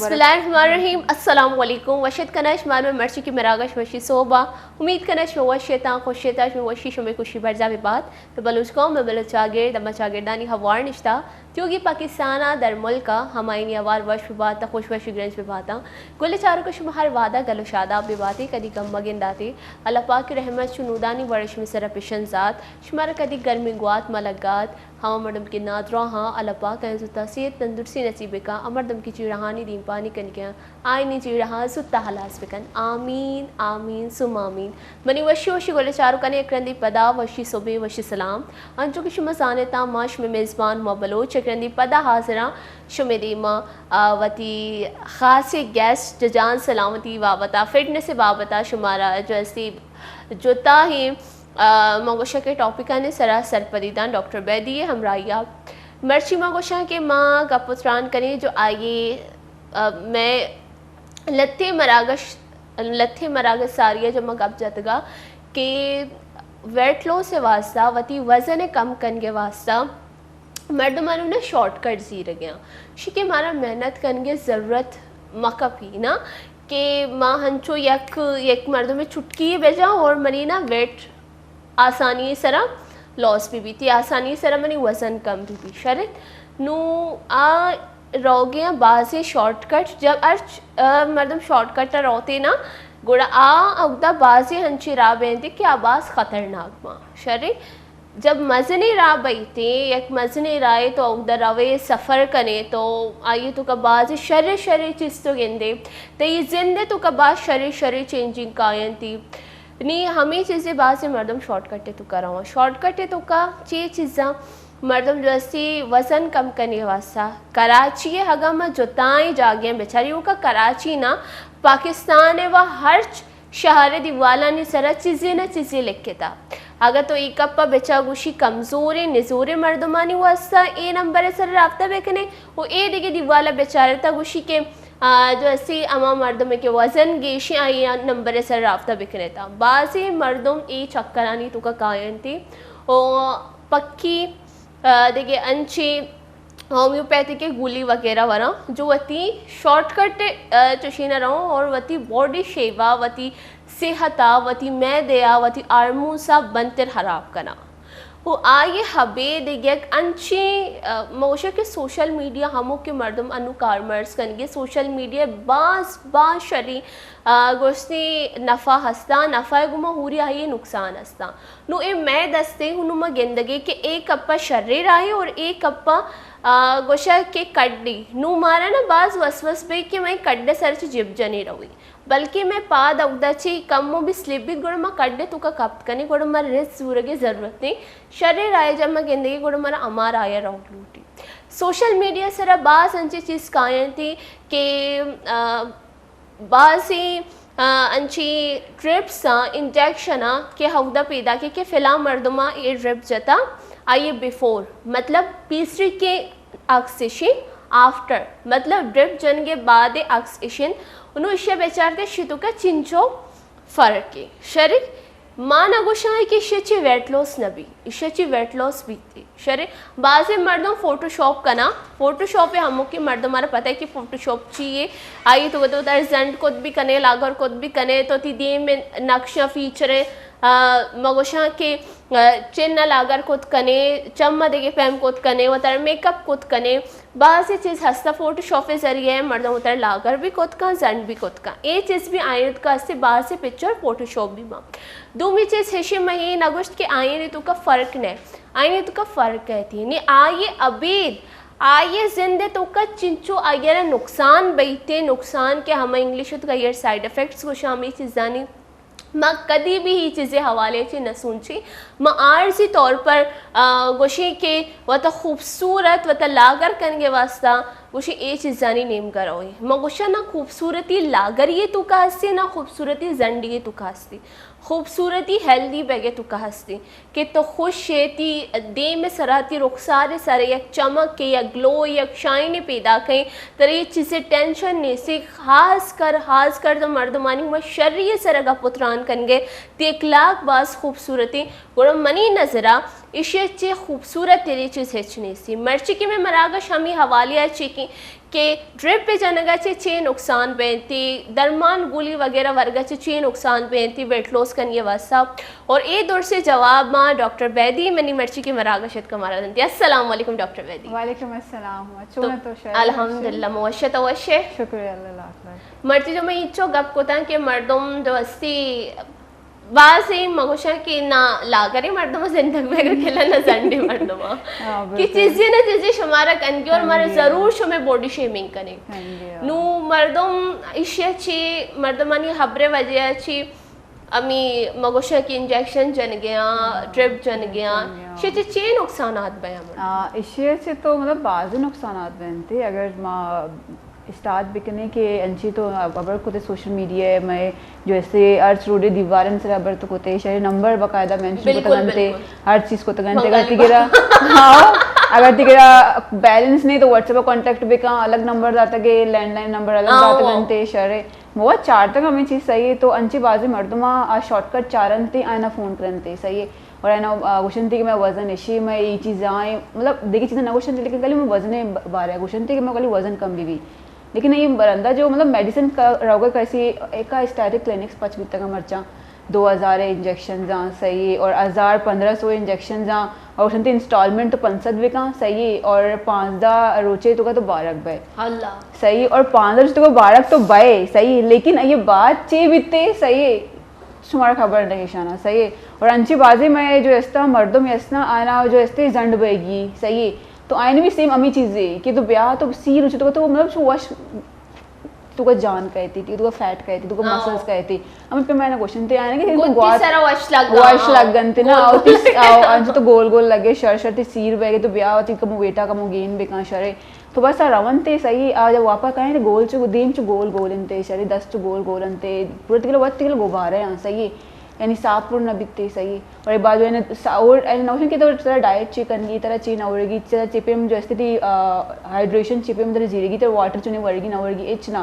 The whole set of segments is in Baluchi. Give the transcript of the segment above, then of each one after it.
بسم اللہ الرحمن الرحیم۔ السلام علیکم۔ وش اتکن شما مئے مرچی کی مراگش وشی صحبا۔ امید کناں شما وش اتاں، خوش اتاں، شما وشی، شما خوشی برجا ببات۔ تو بلوچ قوم، مئے بلوچ چاگرد، ہما چاگردانی ہوار نشتا، تیوگی پاکستان ء در ملک ء ہمائینی ہوار وش ببات، خوش وش گرنج بباتاں۔ گل چاروک شما ہر وہدا گل و شاداب بباتے، کدی غم مگنداتے۔ اللہ پاک رحمت چو نودانی وڑ شمے سرا پشن زات، شمارا کدی گرمیں گوات ملگات۔ ہما مردم کہ نادراہاں، اللہ پاک آیاں زوتا صحت تندرستی نصیب بکا۔ آ مردم کہ جیڑہانی دیمپانی کنگیاں، آئینی جیڑہاں زوتا ہلاس بکن۔ آمین، آمین، ثم آمین۔ منی وشی وشی گل چاروکانی یک رندی پدا وشی صبح، وشی سلام۔ انچو کہ شما زانتاں، ما شمے میزبان ما بلوچ یک رندی پدا حاضراں شمے دیما، آ، وتی خاصیں گیسٹ جان سلامتی بابتا، فٹنس بابتا شمارا جو استی جتا ہیں، آ، ما گوشاں کہ ٹاپکانی سرا سرپدی داں ڈاکٹر بیدی ء ہمراہی ء۔ مرچی ما گوشاں کہ ما گپ و تران کنیں جو آئی ء، آ، مئے لھتیں مراگش، لھتیں مراگش ساری ء جو ما گپ جتگا کہ ویٹ لوس ء واسطہ، وتی وزن ء کم کنگ ء واسطہ مردمانو نا شارٹ کٹ زیرگیاں۔ شی کہ مارا محنت کنگے ضرورت مکپی نا، کہ ما ہنچو یک، یک مردم چٹکی بجا اور منی نا ویٹ آسانی سرا لوس بی بیتی، آسانی سرا منی وزن کم بی بی۔ شرط نو آ روگیاں بازیں شارٹ کٹ، جب ہر چ-، آ، مردم شارٹ کٹ روتے نا، گڑا آ اودا بازیں ہنچی راہ بینتی کہ آ باز خطرناک باں۔ شرط جب مزنیں راہ بئیتیں، یک مزنیں راہے تو اودا روے سفر کنے تو آئی توکا باز شر شر چیز تو گندے، تئی زند توکا باز شر شر چینجنگ کاینتی۔ نی ہمیں چیزے باز مردم شارٹ کٹ توکا رواں۔ شارٹ کٹ توکا چی چیزاں مردم جو استی وزن کم کنے واسطہ کراچی اگاں ما جتائیں جاگہیں بچاری اوکا کراچی نا پاکستان و ہرچ شہر ء دیوالانی سرا چیزے نہ چیزے لکھتا۔ اگاں تو اے گپ ء بچا گوشی کمزوریں نزوریں مردمانی واسطہ اے نمبر ء سر رابطہ بکنے و اے دگہ دیوال ء بچارتا گوشی کہ، آ، جو استی ہما مردمے کہ وزن گیشیں آئی ء نمبر ء سر رابطہ بکنے تا۔ بازیں مردم اے چکرانی توکا کاینتی و پکی، آ، دگہ انچیں ہومیوپیتھک ء گولی وغیرہ وراں جو وتی شارٹ کٹ ء، آ، چشین ء رواں اور وتی باڈی شیپ ء، وتی صحت ء، وتی معدے ء، وتی ہارمونز ء بنتر خراب کناں۔ و آئی ء ابید یک انچیں، آ، موشے کہ سوشل میڈیا ہمو کہ مردم انو کارمرز کنگے، سوشل میڈیا باز، باز شری، آ، گوشتی نفع ہستا، نفع گما ہوری آئی نقصان ہستا۔ نوں اے مئے دستے ہوں، نوں ما گندگے کہ اے کپا شرے راہے اور اے کپا، آ، گوشا کہ کڈی۔ نوں مارا نا باز وسوس بی کہ مئے کڈ سر چہ جب جنے روی، بلکہ مئے پاد اودا چہ کمو بھی سلپ بیت، گڑا ما کڈ توکا کپت کنیں، گڑا ما رس زورگے ضرورت نہیں۔ شرے راہے جب ما گندگے گڑا مارا ہما راہے روگ لوٹی۔ سوشل میڈیا سرا باز انچیں چیز کاینتی کہ، آ، بازیں، آ، انچیں ٹرپس آں، انجیکشن آں کہ ہمودا پیداک ایں کہ فلاں مردم ء اے ڈرپ جتا، آئی ء بیفور، مطلب پیسری کے عکس اشیں، آفٹر، مطلب ڈرپ جنگے بعد عکس اشیں، انوں اشی ء بچارتے شی توکا چنچو فرق ایں۔ شری ما نہ گوشاں کہ ایشی چی ویٹ لاس نہ بی، ایشی چی ویٹ لاس بیت۔ شرے، بازیں مردم فوٹو شاپ کناں، فوٹو شاپ ء ہموکیں مردم مارا پتہ ہے کہ فوٹو شاپ چی ہے۔ آئی تو تو تر زنڈ کت بھی کنے، لاگر کت بھی کنے، تو تی دیم نقشہ فیچر ہے، آ، مگوشاں کہ، آ، چن لاگر کت کنے، چم دگہ پیم کت کنے، و تر میک اپ کت کنے۔ بازیں چیز ہستا فوٹو شاپ ء ذریعہ ء مردم وتر لاگر بھی کت کن، زنڈ بھی کت کن۔ اے چیز بھی آئینت کا ہستے بازیں پکچر فوٹو شاپ بھی ماں۔ دومی چیز ہشے، من اے نہ گوشت کہ آئینی توکا فرق نہ، آئینی توکا فرق ہے تھی۔ نی آئیے ابید، آئیے زند توکا چنچو آئیے نقصان بیتے، نقصان کہ ہمیں انگلش توکا یہ سائیڈ افیکٹس گوشاں ہمیں چیزانی۔ ما کدی بھی ہی چیزے حوالے چی نہ سوچی۔ ما عارضی طور پر، آ، گوشی کہ وتا خوبصورت، وتا لاگر کنگے واسطہ گوشی اے چیزانی نیمگا روی۔ ما گوشا نہ خوبصورتی لاگری توکا ہستی، نہ خوبصورتی زنڈی توکا ہستی۔ خوبصورتی ہیلدی بیگے توکا ہستی کہ تو خوش ہے، تی دیم سرا، تی رخسار سرا یک چمک، یک گلو، یک شائن پیدا کئیں۔ ترے چیزے ٹینشن نیسی، خاص کر، خاص کر تو مردمانی ما شری سرا گپ و تران کنگے، تی اخلاق باز خوبصورتی۔ گڑا منی نظرا ایشی ءَ چہ خوبصورت تریں چیز ہچ نیستی۔ مرچی کہ مئے مراگش ہمے حوالے ءَ چی کہ، کہ ڈرپ ءِ جنگ ءَ چہ چے نقصان بینتی، درمان گولی وغیرہ ورگ ءَ چہ چے نقصان بینتی ویٹ لوس کنی ءِ واسطہ۔ اور اے درس ءِ جواب ما ڈاکٹر بیدی منی مرچی کہ مراگش اتکا مارا دنتی۔ السلام علیکم ڈاکٹر بیدی۔ وعلیکم السلام۔ تو چون تو شر؟ الحمدللہ، موشت وشے۔ شکر اللہ لاکھ لاکھ۔ مرچی جو میں اینچو گپ کتاں کہ مردم جو ہستی بازیں مگوشاں کہ نا لاگریں مردم زندگ بیگ کلا نہ زنڈیں مردم ہاں، کہ بالکل۔ چیزی نہ چیزی شمارا کنگی اور ہاں مارا جی۔ ضرور شمے باڈی شیمنگ کنی۔ ہاں جی، ہاں۔ نو مردم ایشی چی مردمانی خبر وجہ چی امی مگوشاں کہ انجیکشن جنگیاں، ہاں، ڈرپ جنگیاں، جنگیاں۔ شی چی چی نقصانات بیاں مردم؟ آ، ایشی چی تو مطلب بازیں نقصانات بنتی۔ اگر ما اسٹارٹ بکنیں کہ انچی تو خبر کتے سوشل میڈیا ءَ مئے جو ایسے ہرچ روڈے دیوارن سرا ہبر تو کتے، شہر نمبر باقاعدہ مینشن بالکل، کتگ انتے، بالکل۔ ہر چیز کتگ انتے۔ اگر بنگالی تیگرا، ہاں، اگر تیگرا بیلنس نہیں تو واٹس ایپ کانٹیکٹ بکاں، الگ نمبر داتگے، لینڈ لائن نمبر الگ ہاں، داتگ ہاں۔ انتے، شہر مو چارتگ ہمیں چیز صحیح ہے۔ تو انچی بازی مردم آ شارٹ کٹ چارنتے، آئینا فون کرنتے، صحیح ہے۔ اور اینا، آ، گوشنتی کہ میں وزن اشی، میں ای چیز آئیں، مطلب دیگی چیزیں نہ گوشنتی، لیکن کلی میں وزن بارے گوشنتی کہ میں کلی وزن کم بھی بھی۔ لیکن یہ برندہ جو مطلب میڈیسن کا روگا کیسی ایک اسٹیٹک کلینکس پچ بیتگا مرچاں، دو ہزار انجیکشنز آں صحیح، اور ہزار پندرہ سو انجیکشنز آں، اور گوشنتی انسٹالمنٹ تو پنچ سد بکاں صحیح، اور پانزدہ روچے تو کا تو بارک بے۔ اللہ۔ صحیح، اور پانزدہ روچے تو کا بارک تو بے صحیح، لیکن یہ بات چی بیتے صحیح، شمارا خبر نہیں شانا، صحیح ہے۔ اور انچی بازی میں جو استا مردم اسنا آنا جو استے زنڈ بئیگی، صحیح ہے۔ تو آئین بھی سیم امی چیزیں کہ تو بیا تو سی روچ تو، تو مطلب چو وش، تو کا جان کہتی تھی، تو کا فیٹ کہتی، تو کا ہاں۔ مسلز کہتی۔ ہمیں پہ میں نے گوشن تے آئین کہ تو گنتی گوات سرا وش لگ وش لگ گنتے نا، گول اور تیس، آؤ، انچو تو گول گول لگے، شر شر تی سیر بئیگے، تو بیا تی کمو ویٹا کمو گین بکن شرے۔ تو بس آ رونتے صحیح، آ جب واپس آئیں تو گول چو دیم چو گول گول انتے، شری دست چو گول گول انتے، پورا تکل وقت تکل غبارے آں صحیح، یعنی صاف پر نہ بیتے صحیح۔ اور بعد جو ہے نا سا-، اور ایسے نوشن کہ تو ترا ڈائٹ چی کنگی، ترا چی نہ ورگی، ترا چی پیم جو استے تی، آ، ہائیڈریشن چی پیم ترا زیرگی، ترا واٹر چونی ورگی نہ ورگی، اچ نہ۔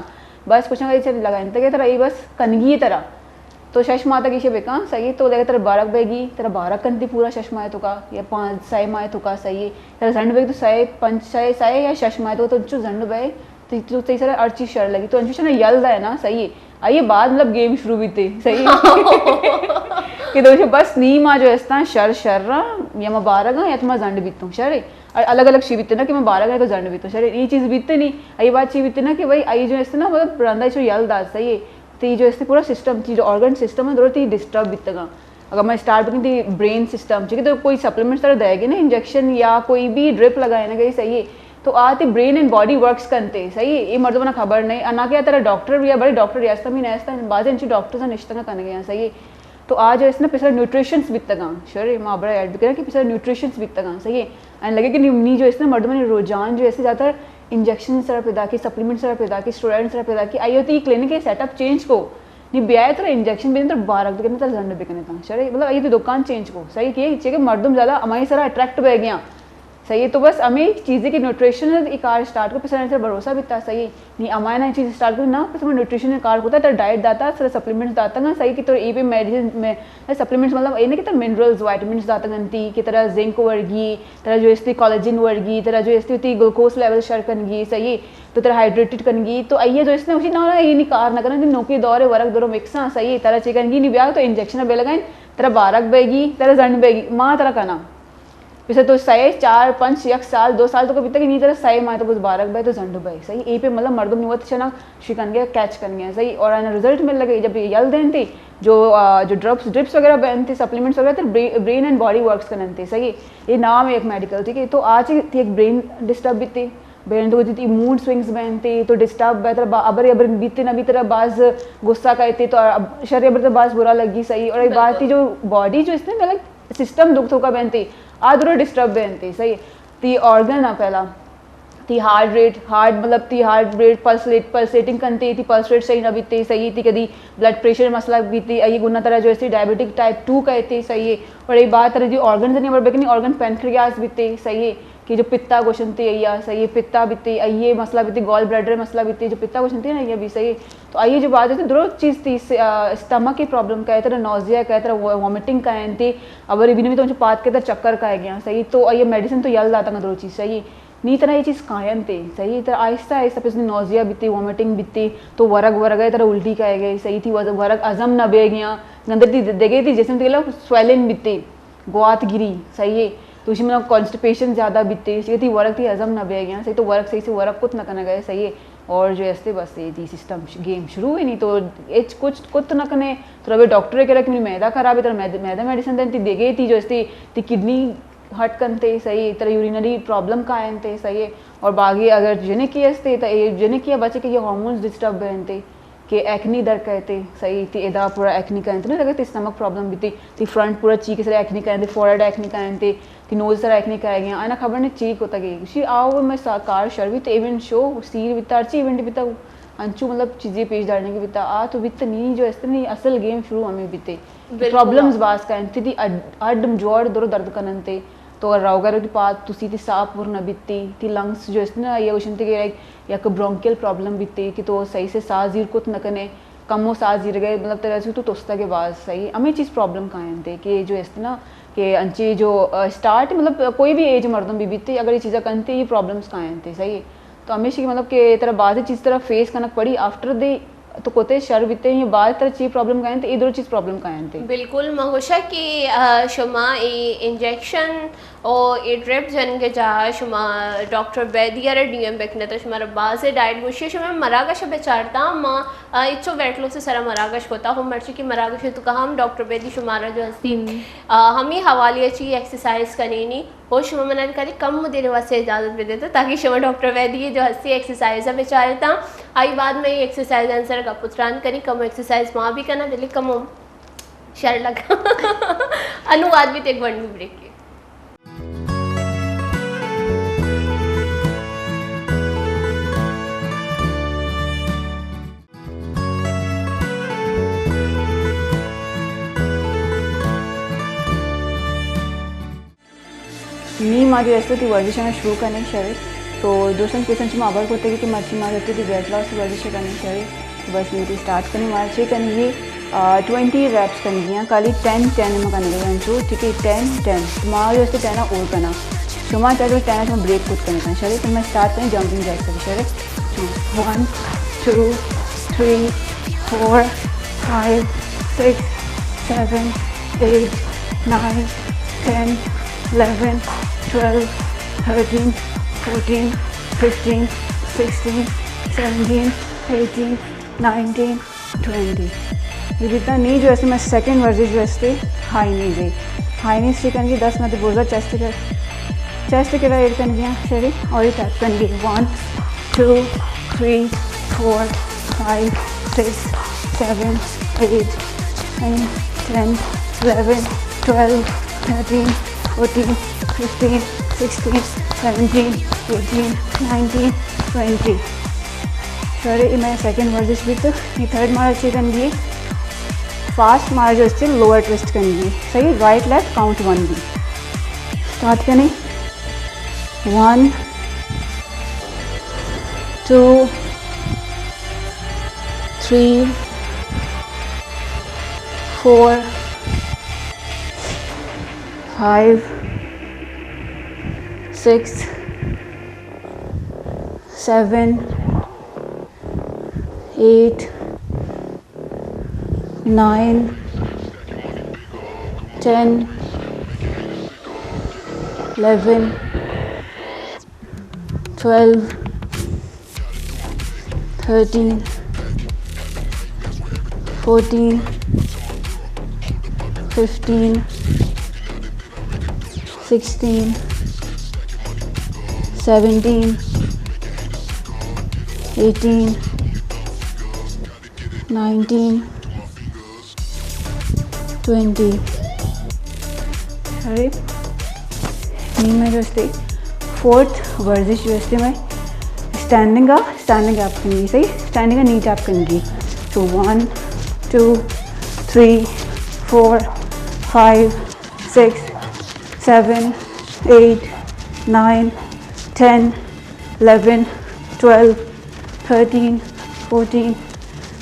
بس کچھ نہ کچھ لگائیں تک ترا یہ بس کنگی ترا۔ تو شش ماہ تک ایشی بکاں، صحیح، تو دگہ ترا بارک بیگی، ترا بارک کنتی پورا شش ماہ تو کا، یا پانچ، سہ ماہ تو کا، صحیح، ترا زنڈ بیگی تو سہ، پنچ، سہ، سہ یا شش ماہ تو، تو چو زنڈ بے، تو، تو تئی سرا ہر چیز شر لگی، تو انچو شنا یل دے نا، صحیح۔ آئیے بعد مطلب گیم شروع بیتے، صحیح۔ کہ تو بس نی ما جو استاں شر شر را، یا ما بارگاں یا تو ما زنڈ بیتوں، شر ہے۔ اور الگ الگ شی بیتے نا کہ ما بارگاں یا تو زنڈ بیتوں، شر ہے۔ یہ چیز بیتے نہیں، آئیے بعد چی بیتے نا کہ بھائی آئی جو استے نا مطلب رندا چو یل دات، صحیح ہے۔ تی جو استے پورا سسٹم، تی جو آرگن سسٹم ہے، ضرورت تی ڈسٹرب بیتگاں۔ اگر میں اسٹارٹ بکنی تی برین سسٹم، چونکہ تو کوئی سپلیمنٹس طرح دے گے نا، انجیکشن یا کوئی بھی ڈرپ لگائے نا گئی، صحیح ہے۔ تو آ تی برین اینڈ باڈی ورکس کنتے، صحیح ہے۔ یہ مردم نا خبر نہیں، انا کہ ترا ڈاکٹر بھی ہے، بڑے ڈاکٹر ریاست میں نہیں، بعض انچی ڈاکٹرز نشتگا کنگے ہیں، صحیح ہے۔ تو آ جو اس نا پسر نیوٹریشنز بیتگاں، شر ما بڑا ایڈ بکناں کہ پسر نیوٹریشنز بیتگاں، صحیح ہے۔ این لگے کہ نی، نی جو اس نا مردمانی رجحان جو اس زیادہ تر انجیکشن سرا پیدا کی، سپلیمنٹ سرا پیدا کی، اسٹیرائڈ سرا پیدا کی، آئی ہوتی کلینک سیٹ اپ چینج کو، نی بیائے ترا انجیکشن بکنے، ترا بارک بکنے، ترا زنڈ بکنے تاں۔ شر ہے، مطلب آئی تو دکان چینج کو، صحیح ہے کہ چیکہ مردم زیادہ ہمائی سرا اٹریکٹ بہ گیا۔ صحیح ہے، تو بس ہمیں چیزیں کہ نیوٹریشن ہے، یہ کار اسٹارٹ کو، پسر سے بھروسہ بیتا، صحیح ہے۔ نی امائے نا چیز اسٹارٹ کو نا، پس ہمیں نیوٹریشن کار کو تا، ترا ڈائٹ داتا، سر سپلیمنٹس داتا نا، صحیح کہ تو اے پہ میڈیسن میں، سپلیمنٹس مطلب اے نا کہ ترا منرلز، وائٹمنٹس داتا گنتی، کہ ترا زنک ورگی، ترا جو استی کولاجن ورگی، ترا جو استی تی گلوکوز لیول شر کنگی، صحیح ہے۔ تو ترا ہائیڈریٹڈ کنگی، تو ایہ جو اس نے اسی نا، یہ نی کار نہ کرنا، نوکی دور ورگ درو مکساں، صحیح ہے۔ ترا چی کنگی، نی بیا تو انجیکشن بے لگائیں، ترا بارک بیگی، ترا زنڈ بیگی، ما ترا کنا۔ پسے تو سئے، چار، پنچ، یک سال، دو سال تو کبھی تک نہیں، ترا سئے ماہ تو بس بارک بے تو زنڈ بے، صحیح۔ اے پہ مطلب مردم نوت چنا شکن گیا، کیچ کن گیا، صحیح۔ اور آنا رزلٹ مل لگے، جب یہ یل دینتی، جو، آ، جو ڈرپس، ڈرپس وغیرہ بنتی، سپلیمنٹس وغیرہ، تو برے-، برین اینڈ باڈی ورکس کننتی، صحیح۔ یہ نام ہے ایک میڈیکل، ٹھیک ہے۔ تو آج ایک برین ڈسٹرب بیتی، برین تو تی موڈ سوئنگز بنتی، تو ڈسٹرب بے، ترا با-، ابر ابر بیتی نہ بیتی، ترا باز غصہ کہتی، تو اب شر ابر تو باز برا لگی، صحیح۔ اور ایک بات تھی جو باڈی جو اس نے مطلب سسٹم دکھ تھوکا بنتی، آ درو ڈسٹرب بنتی، صحیح۔ تی آرگن نا پہلا، تی ہارٹ ریٹ، ہارٹ مطلب تی ہارٹ ریٹ پلس ریٹ، پلسیٹنگ کنتی، تی پلس ریٹ صحیح نہ بیتے، صحیح، تی کدی بلڈ پریشر مسئلہ بیتے، ائی گنا ترا جو ایسی ڈائبیٹک ٹائپ ٹو کہتے، صحیح ہے۔ اور ایک بات ترا جو آرگن نہیں بر بکنی آرگن پینکریاس بیتے، صحیح ہے۔ کہ جو پتا گوشنتے آئی ءَ، صحیح ہے، پتا بیتے، آئی ءِ مسئلہ بیتے، گال بلیڈر مسئلہ بیتے، جو پتا گوشنتے نا، آئی ءَ بھی صحیح ہے۔ تو آئی ءَ جو بات ہے، درو چیز تھی، آ، اسٹمک کی پرابلم کا ہے، ترا نوزیا کا ہے، ترا وامٹنگ کا ہے، انتے، ابر بھی نہیں تو جو پات کے ترا چکر کا ہے گیا، صحیح ہے۔ تو آئی ءَ میڈیسن تو یل داتا درو چیز، صحیح ہے۔ نی ترا یہ چیز کائنتے، صحیح ہے، ترا آہستہ آہستہ پس نوزیا بیتے، وامٹنگ بیتے، تو ورگ ورگ ہے، ترا الٹی کا ہے گئے، صحیح تھی، ورگ ہضم نہ بے گیا، گندر تھی دگے تھی جسم تھی سویلنگ بیتے۔ گوات گری، صحیح ہے۔ تو اسی منا کانسٹیپیشن زیادہ بیتے، اسی تھی ورگ تھی ہضم نہ بے گیا، صحیح، تو ورگ صحیح سے ورگ کت نہ کنگا ہے، صحیح ہے۔ اور جو استے بس یہ تھی سسٹم ش-، گیم شروع ہے نہیں تو ہچ کچھ کت نہ کنے، تو ربے ڈاکٹر کرا کہ میری معدہ خراب ہے، ترا معدہ، معدہ میڈیسن دینتے، دیگے تھی جو استے تھی کڈنی ہٹ کنتے، صحیح ہے، ترا یورینری پرابلم کائنتے، صحیح ہے۔ اور باقی اگر جنکی استے، تو یہ جنکی بچے کہ یہ ہارمونز ڈسٹرب بنتے۔ کہ ایکنی در کئیتے، صحیح، تی ادا پورا ایکنی کائنتے، نہ لگے تی اسٹمک پرابلم بیتے، تی فرنٹ پورا چیک سر ایکنی کائنتے، فورہیڈ ایکنی کائنتے، تی نوز سر ایکنی کائے گیا، آنا خبر نہیں چی کتگے۔ گوشی آو میں سا-، کار شر بیت، ایونٹ شو، سیر بیتا، ہرچی ایونٹ بیتا، انچو مطلب چیزیں پیش دارنے کی بیتا، آ تو بیت نہیں جو اس طرح نہیں، اصل گیم شروع ہمیں بیتے۔ بالکل۔ پرابلمز باز کائنتے، تی اڈ، اڈ جوڑ درو درد کننتے۔ تو اگر روگا رو تی پاد تو سی تی ساہ پر نہ بیتی، تی لنگس جو است نا، یا گوشنتے کہ یک، یک برونکیل پرابلم بیتی کہ تو صحیح سے ساہ زیر کت نہ کنے، کمو ساہ زیر گئے، مطلب ترا تو تستگ باز صحیح۔ ہمیں چیز پرابلم کائنتے کہ جو است نا، کہ انچی جو، آ، اسٹارٹ، مطلب کوئی بھی ایج مردم بھی بیتی، اگر یہ چیزا کنتے، یہ پرابلمز کائنتے، صحیح۔ تو ہمیشہ کہ مطلب کہ ترا بعضی چیز ترا فیس کنک پڑی آفٹر دی تو کتے شر بیتے، یہ بعد ترا چی پرابلم کائنتے، ادھر چیز پرابلم کائنتے۔ بالکل، من گوشا کہ، آ، شما اے انجیکشن او اے ڈرپ جنگ جا شما ڈاکٹر بیدی ارا ڈی ایم بکنتا، شما را باز ڈائٹ گوشی، شما مراگش بچارتا، ما، آ، اچو ویٹ لوس سرا مراگش کتا، ہم مرچی کہ مراگش تو کہا ہم ڈاکٹر بیدی شما را جو ہستی، ہم۔ آ، ہمی حوالی چی ایکسرسائز کنینی۔ او شما منا کدی کم دیر واسطے اجازت بدے تو تاکہ شما ڈاکٹر ویدی جو ہستی ایکسرسائز بچارتا، آئی بعد میں ایکسرسائز آنسر گپ و تران کنی، کم ایکسرسائز ما بھی کنا، بلے کم شر لگا۔ انو بعد بھی تے گونڈو بریک کے۔ نی ما دی استو تی ورزش ہمیں شروع کرنے شرے۔ تو دوستان، پیسن چما خبر کرتے کہ مرچی ما دی استو تی ویٹ لاس ورزش کرنے شرے۔ تو بس نی تی سٹارٹ کرنے، مارا چے کرنے یہ، آ، ٹوئنٹی ریپس کرنے گیا، خالی ٹین، ٹین میں کرنے گیا انچو، ٹھیک ہے، ٹین، ٹین۔ تو ما دی استو ٹین اور کرنا۔ شما چاہتے ہو ٹین شما بریک کت کرنے کا شرے۔ تو میں سٹارٹ کرنے جمپنگ جیک سے شرے۔ One, two, three, four, five, six, seven, eight, nine, ten, eleven, twelve, thirteen, fourteen, fifteen, sixteen, seventeen, eighteen, nineteen, twenty. یہ بیتا نی جو استے میں سیکنڈ ورزش جو استے ہائی نیز ہے۔ ہائی نیز چی کنگی، دس منٹ بوزا چیسٹ کر، چیسٹ کرا ایڈ کنگی ہیں شری، اور یہ ٹیپ کنگی۔ One, two, three, four, five, six, seven, eight, nine, ten, eleven, twelve, thirteen, fourteen, fifteen, sixteen, seventeen, eighteen, nineteen, twenty. Sorry, یہ میں سیکنڈ ورزش بیت۔ یہ تھرڈ مارا چی کنگی، فاسٹ مارا جو استے لوور ٹویسٹ کنگی، صحیح، رائٹ لیفٹ کاؤنٹ ون دی۔ سٹارٹ کرنے، one, two, three, four, five, six, seven, eight, nine, ten, eleven, twelve, thirteen, fourteen, fifteen, sixteen, seventeen, eighteen, nineteen, twenty. ارے، نی میں جو استے فورتھ ورزش جو استے میں اسٹینڈنگ کا، اسٹینڈنگ اپ کنگی، صحیح؟ اسٹینڈنگ کا نی ٹیپ کنگی۔ تو one, two, three, four, five, six, seven, eight, nine, ten, eleven, twelve, thirteen, fourteen,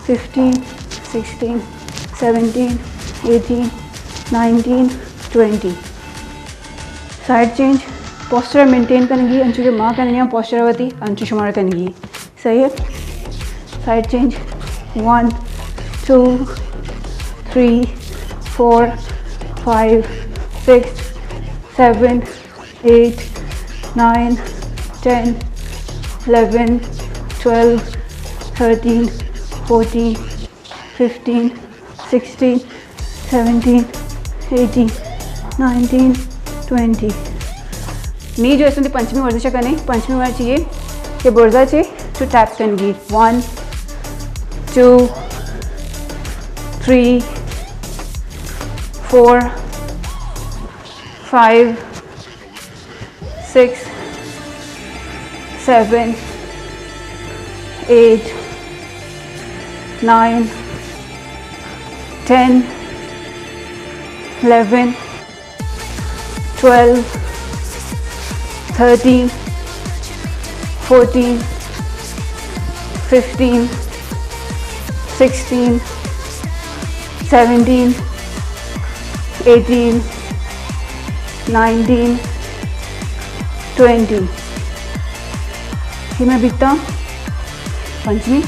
fifteen, sixteen, seventeen, eighteen, nineteen, twenty. Side change, posture maintain کنگی، انچو کہ ما کنگی ہم پوسچر وتی انچو شمارا کنگی. صحیح ہے. Side change, one, two, three, four, five, six, seven, eight, nine, ten, eleven, twelve, thirteen, fourteen, fifteen, sixteen, seventeen, eighteen, nineteen, twenty. نی جو است انت پنچمی ورزش کنے، پنچمی ورزش یہ کہ برزا چے تو ٹیپ کنگی. One, two, three, four, five, six, seven, eight, nine, ten, eleven, twelve, thirteen, fourteen, fifteen, sixteen, seventeen, eighteen, nineteen, twenty. یہ میں بیتا پنچمی.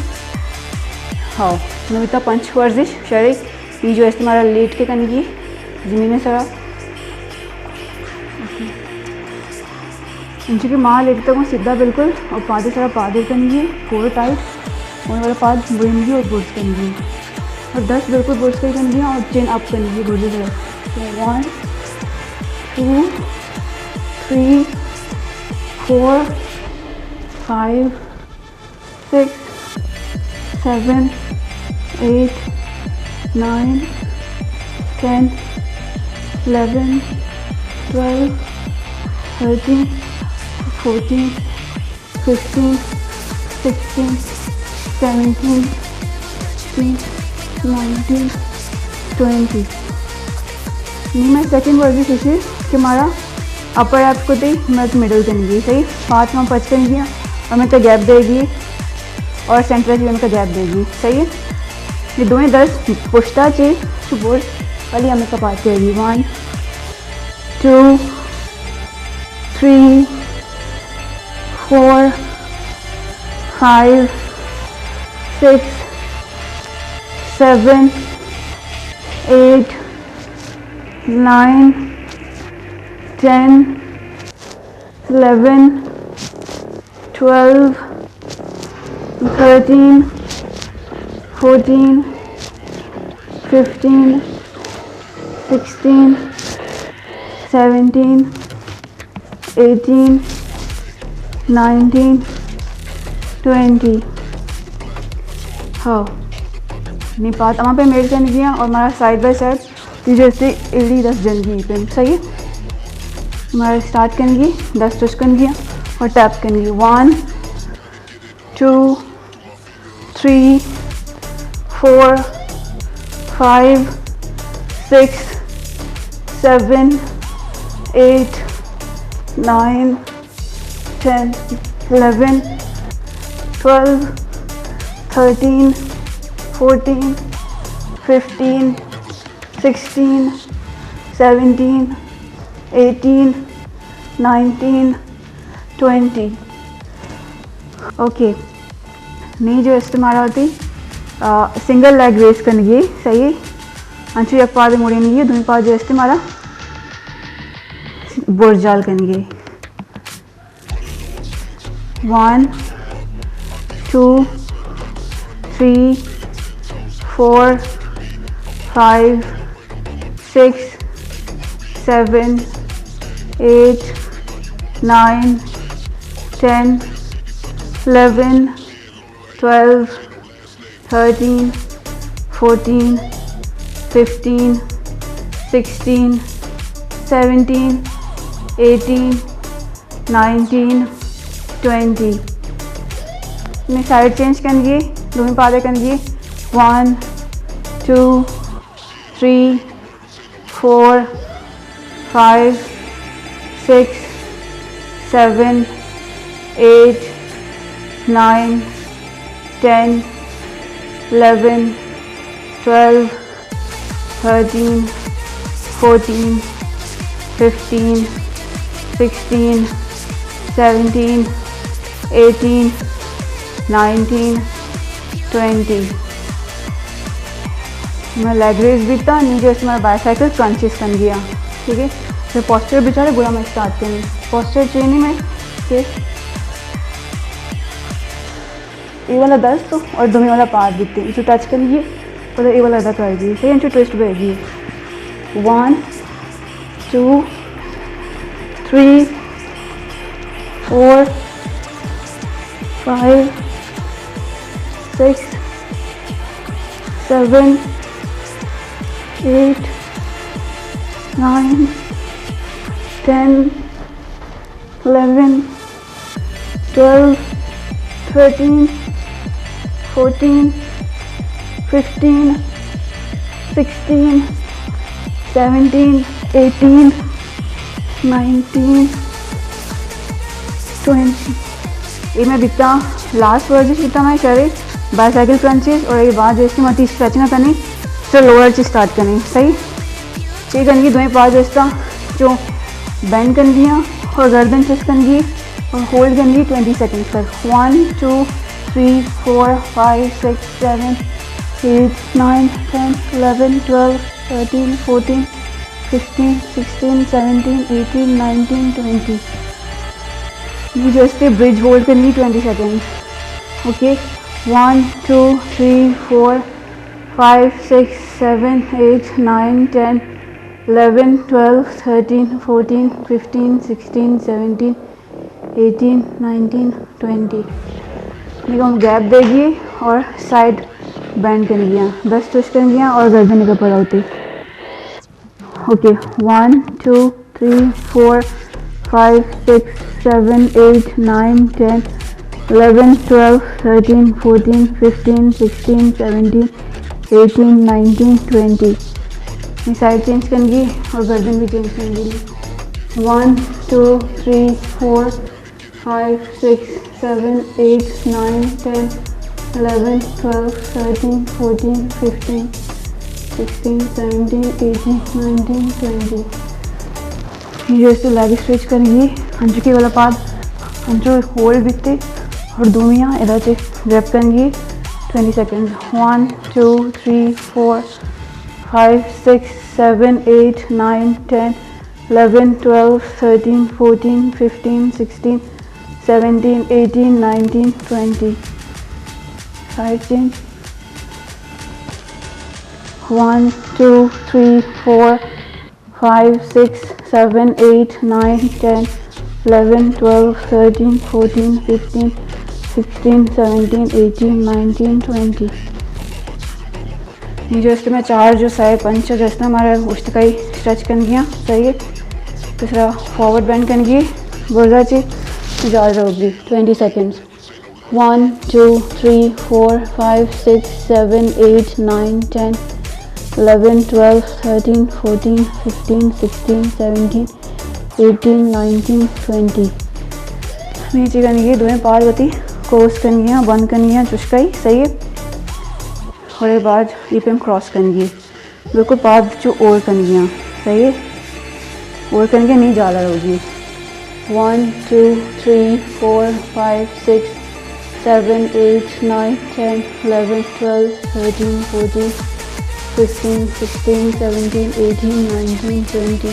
ہاؤ، میں بیتا پنچ ورزش شریک. یہ جو است مارا لیٹ کے کنگی زمین سرا. انچو کہ ما لیٹتا ہوں سیدھا بالکل، اور پادے سرا پادے کنگی فور ٹائٹ، اور والا پاد بنگی اور برس کنگی، اور دس بالکل برس کنگی اور چین اپ کنگی برس سرا. One, two, three, four, five, six, seven, eight, nine, ten, eleven, twelve, thirteen, fourteen, fifteen, sixteen, seventeen, eighteen, nineteen, twenty. نی میں سیکنڈ ورزش اسی کہ مارا اپر ایپ کو تے میں مڈل کنگی، صحیح. پاس میں پچ کنگی اور میں تو گیپ دے گی، اور سینٹر سے میں تو گیپ دے گی، صحیح ہے. یہ دوئیں درس پشتا چے چو بورڈ والی ہمیں کپاتے گی. One, two, three, four, five, six, seven, eight, nine, ten, eleven, twelve, thirteen, fourteen, fifteen, sixteen, seventeen, eighteen, nineteen, twenty. ہاؤ، نی پاد ہما پہ میل کنگی اور ہمارا سائیڈ بائی سائیڈ تیجے سے ایڑی دس جنگی پہ، صحیح ہے. ہمارا اسٹارٹ کنگی، دس ٹچ کنگی اور ٹیپ کنگی. One, two, three, four, five, six, seven, eight, nine, ten, eleven, twelve, thirteen, fourteen, fifteen, sixteen, seventeen, eighteen, nineteen, twenty. Okay, نی جو است مارا ہوتی، آ، سنگل لیگ ریس کنگی، صحیح. انچو یک پاد مڑینگی، دومی پاد جو است مارا برجال کنگی. One, two, three, four, five, six, seven, eight, nine, ten, eleven, twelve, thirteen, fourteen, fifteen, sixteen, seventeen, eighteen, nineteen, twenty. میں سائیڈ چینج کنگی، دومی پادے کنگی. One, two, three, four, five, six, seven, eight, nine, ten, eleven, twelve, thirteen, fourteen, fifteen, sixteen, seventeen, eighteen, nineteen, twenty. میں لیگ ریز بیتا، نی جیسے میں بائیسائیکل کرنچز کنگی آں، ٹھیک ہے؟ تو پوسچر بیچارے گڑا میں اسٹارٹ کنی۔ پوسچر چینی میں کہ اے والا دست اور دومی والا پاد بیتے، اسے ٹچ کنگی، پدا اے والا ادا کر دی، صحیح، انچو ٹویسٹ بہ گی۔ One, two, three, four, five, six, seven, eight, nine, ten, eleven, twelve, thirteen, fourteen, fifteen, sixteen, seventeen, eighteen, nineteen, twenty. اے میں بیتا، لاسٹ ورزش بیتا میں شرے بائیسائیکل کرنچز، اور اے بعد جو اس کی متی اسٹریچنگ کنی، سو لوور چی اسٹارٹ کنی، صحیح؟ چی کنگی، دوئیں پاد جو استا چو بینڈ کنگی آں اور گردن چست کنگی اور ہولڈ کنگی ٹوئنٹی سیکنڈز پر۔ One, two, three, four, five, six, seven, eight, nine, ten, eleven, twelve, thirteen, fourteen, fifteen, sixteen, seventeen, eighteen, nineteen, twenty. یہ جو استے برج ہولڈ کنگی twenty seconds. Okay, one, two, three, four, five, six, seven, eight, nine, ten, eleven, twelve, thirteen, fourteen, fifteen, sixteen, seventeen, eighteen, nineteen, twenty. دیکھو، ہم گیپ دے گی اور سائیڈ بینڈ کر گیا، دست چوش کر گیا اور گردن کے اوپر ہوتی۔ Okay, one, two, three, four, five, six, seven, eight, nine, ten, eleven, twelve, thirteen, fourteen, fifteen, sixteen, seventeen, eighteen, nineteen, twenty. یہ سائیڈ چینج کرنگی اور گردن بھی چینج کرنگی۔ One, two, three, four, five, six, seven, eight, nine, ten, eleven, twelve, thirteen, fourteen, fifteen, sixteen, seventeen, eighteen, nineteen, twenty. یہ جو اس لیگ اسٹریچ کرنگی، ہنچکی والا پاد ہنچو ہولڈ بیتے اور دومیاں ادا چے گریپ کرنگی twenty seconds. One, two, three, four, five, six, seven, eight, nine, ten, eleven, twelve, thirteen, fourteen, fifteen, sixteen, seventeen, eighteen, nineteen, twenty. Side change. One, two, three, four, five, six, seven, eight, nine, ten, eleven, twelve, thirteen, fourteen, fifteen, sixteen, seventeen, eighteen, nineteen, twenty. یہ جو اس میں چار جو سائے پنچ جو اس میں ہمارا اشتکائی اسٹریچ کر گیا، صحیح ہے۔ دوسرا فارورڈ بینڈ کر گئی، برزا چی جال رہو گی twenty seconds. One, two, three, four, five, six, seven, eight, nine, ten, eleven, twelve, thirteen, fourteen, fifteen, sixteen, seventeen, eighteen, nineteen, twenty. نیچے کنگی دوئیں پاد وتی کروس کنگی ہیں، بند کنگی ہیں، چشکائی، صحیح ہے۔ اور ایک بار یہ پہ ہم کراس کنگی، بالکل پاد چو اور کنگی ہیں، صحیح ہے۔ اور کنگی نہیں جالا ہوگی۔ One, two, three, four, five, six, seven, eight, nine, ten, eleven, twelve, thirteen, fourteen, fifteen, sixteen, seventeen, eighteen, nineteen, twenty.